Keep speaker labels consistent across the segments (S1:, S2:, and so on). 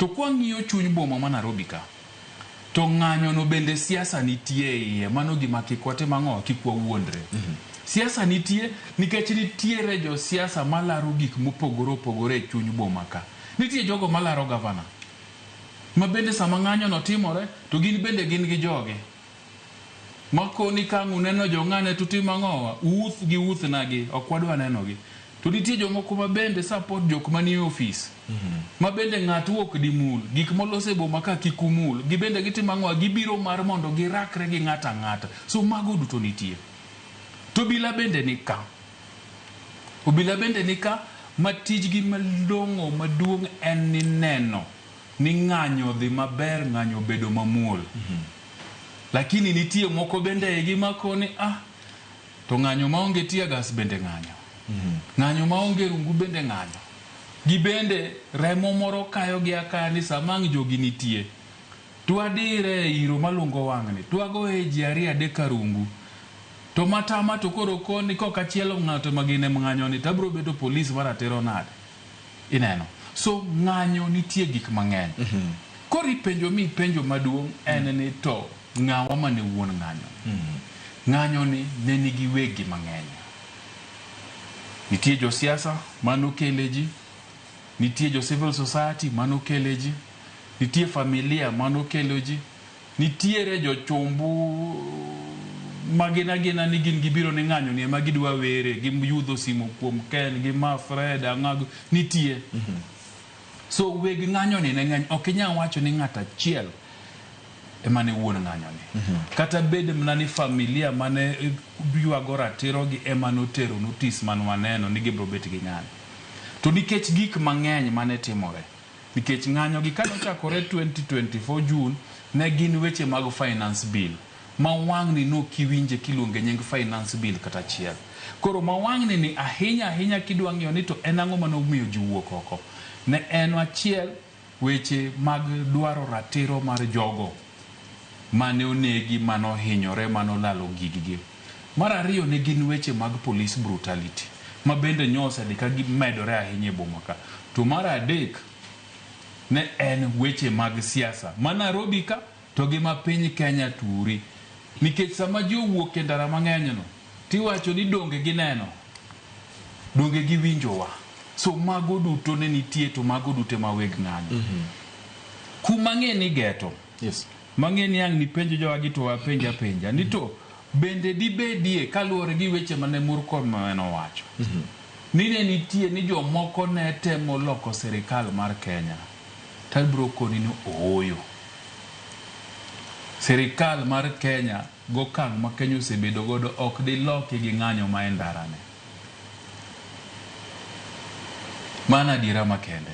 S1: To kwang'iyo chuny boma ma Nairobi ka, to ng'anyo no bende siasa nitie e iye. Mano gima kik watim ang'o? Kik wawuondre. Siasa nitie nikech nitiere josiasa malaro gik mopogore opogore e chuny boma ka. Nitie jogo malaro gavana ma bende sama ng'anyo no timore to gin bende gin gi jogi. Makoni ka ang' uneno jong'ane to utimo ang'owa? Uuth gi uuth nagi, ok wadwa nenogi. To nitie jomoko ma bende support jok manie ofis. Ma bende ng'atu ok dimul. Gik molos e boma ka kik umul. Gibende gitimo ang'owa? Gibiro mar mondo girakre gi ng'ato ang'ata. So mago duto nitie. To obila bende ni ka. Obila bende ni ka ma tijgi malong'o maduong' en ni neno ni ng'anyo odhi maber, ng'anyo obedo mamuol. Lakini nitie moko bende e igi makoni ah, to ng'anyo maonge tear gas bende ng'anyo. Ng'anyo maonge rungu bende ng'anyo. Gibende remo moro kayogi akaya ni sama ang' jogi nitie, twadire e iro malungo wang'ni, twagoye ji ariyo adek arungu. To matama to koro koni kok achielo ng'ato ma gine ng'anyo ni to abiro bedo polis maratiro nade? Ineno? So ng'anyo nitie gik mang'eny. Koro ipenjo mi penjo maduong' en ni to ng'awa mane wuon ng'anyo ni? Ng'anyo ni ne nigi wegi mang'eny. Nitie josiasa manokele ji, nitie jo civil society manokele ji, nitie familia manokelo ji, nitiere jochumbu magin agina ni gin gibiro ni ng'anyo ni ema gidwa were, giyudho simo kuom Ken, gi ma Fred, ang'ago, nitie. So weg ng'anyo ni ne ng'eny, ok inyal wacho ni ng'ato achiel ema ne wuon ng'anyo ni. Kata bed mana ni familia mane ywago ratiro gi ema notero notice mane waneno ni gibiro bet gi ng'anyo. To nikech gik mang'eny mane timore, nikech ng'anyo gi kane ochakore 2024 June ne gin weche mag finance bill ma wang'ni nokiwinje kiluonge nying finance bill kata achiel. Koro ma wang'ni ni ahinya ahinya kidwa ng'iyo ni to en ang'o mane omiyo ji wuok oko. Ne en achiel weche mag dwaro ratiro mar jogo mane onegi, mane ohinyore, mane olalo giggi. Mar ariyo ne gin weche mag police brutality ma bende nyo osedhi ka gimedore ahinya e boma ka. To mar adek ne en weche mag siasa ma Nairobi ka to gi ma piny Kenya turi. Nikech sama ji owuok e ndara mang'eny no, tiwacho ni donge gineno, donge giwinjowa. So mago duto ne nitie to mago duto ema weg ng'anyo. Kuma ng'e ni geto, mang'e ni ang' nipenj jowagi to wapenj apenja ni to bende dibedie kaluwore gi weche mane Murkomen owacho ni ne nitie ni jomoko ne temo loko sirikal mar Kenya, to abiro koni ni ooyo. Sirikal mar Kenya gokang' ma Kenya osebedo godo ok diloki gi ng'anyo ma e ndara ni. Mano adiera makende.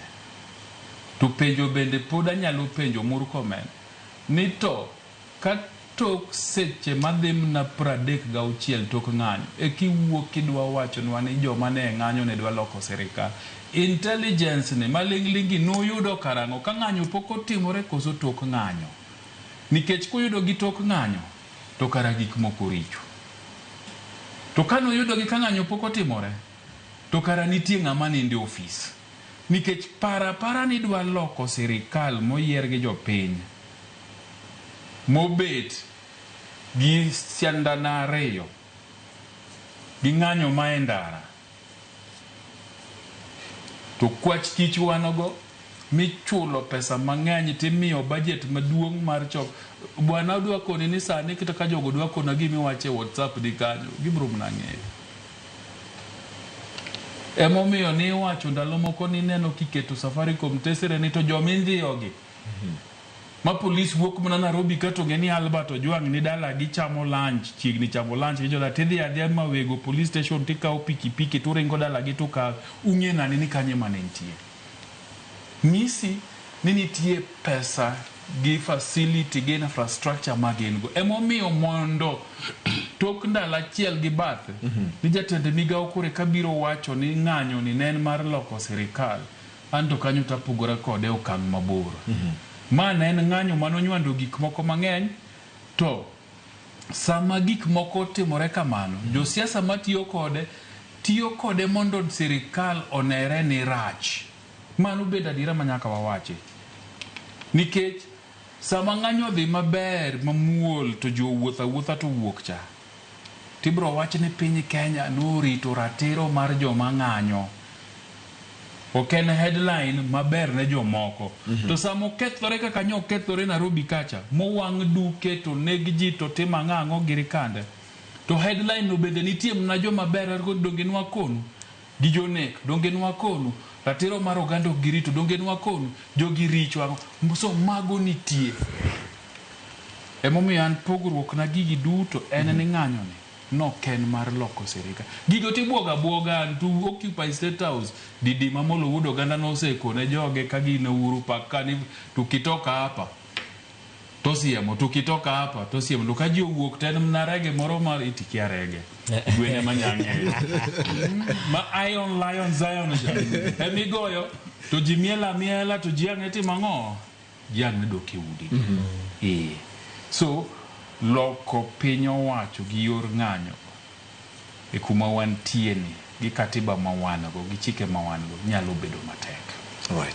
S1: To penjo bende pod anyalo penjo Murkomen ni to ka tok seche madhi mna 36 tok ng'anyo eka iwuok kidwa wachonwa ni joma ne ng'anyo ne dwa loko sirikal. Intelligence ni maling'ling' gi nuyudo karang'o ka ng'anyo pok otimore koso tok ng'anyo? Nikech kuyudo gi tok ng'anyo to kara gik moko richo. To ka nuyudogi ka ng'anyo pok otimore to kara nitie ng'ama nindo e ofis. Nikech par apara ni idwa loko sirikal moyier gi jopiny mobet gi siandana ariyo gi ng'anyo ma e ndara to kwach kich wanogo michulo pesa mang'eny timiyo budget maduong' mar chok bwana adwa koni ni sani kata ka jogo dwa kona gima iwacho e WhatsApp ni kanyo gibiro mana ng'eyo. Emomiyo niwacho ndalo moko nineno kiketo Safaricom tesre ni to joma indhiyogi ma polis wuok mana Nairobi ka to ng'e ni Albert Ojwang' ni dalagi chamo lunch, chiegni chamo lunch gi joda tidhi adhiya Mawego police station tikawo pikipiki turingo dalagi tukawe ung'e nade ni kanye mane entie. Nyisi ni nitie pesa gi facility gi infrastructure ma gin go. Emomiyo mondo tok ndalo achiel gi bathe ni jatend migawo koro eka biro wacho ni ng'anyo ni ne en mar loko sirikal, an to kanyo to apogora kode e okang' mabor. Ma ne en ng'anyo mane onywando gik moko mang'eny to sama gik moko otimore kamano, josiasa matiyo kode tiyo kode mondo sirikal onere ni rach. Mano bende adiera ma nyaka wawachi. Nikech sama ng'anyo odhi maber mamuol to ji owuotho awuotha to wuok cha, tibro wach ni piny Kenya norito ratiro mar joma ng'anyo. Ok en headline maber ne jomoko. To sama okethore kaka nyo okethore Nairobi kacha, mowang' duke to neg ji to tim ang'o ang'o giri kande. To headline no bende nitie mana joma ber donge nwakonu gi jonek, donge nwakonu ratiro mar oganda ok girito, donge nwakonu jogi richo ang'o. So mago nitie. Emomiyo an pogruok na gigi duto en ni ng'anyo ni nok en mar loko sirikal. Gigo tibuogo abuoga to occupy State House. Didi Mamolo wuod oganda nosekone joge ka gin e Uhuru Park ka ni tukitoka hapa tosiemo tukitoka hapa tosiemo to ka ji owuok to en mana rege moro mar itikia rege gwen ema nyang'e ma Iron Lion Zion cha emigoyo to ji miel amiela to ji ang' timo ang'o ji ang' ne dok e udi eh so loko piny owacho gi yor ng'anyo e kuma wantie ni gi katiba ma wan go gi chike ma wan go nyalo bedo matek.
S2: Right.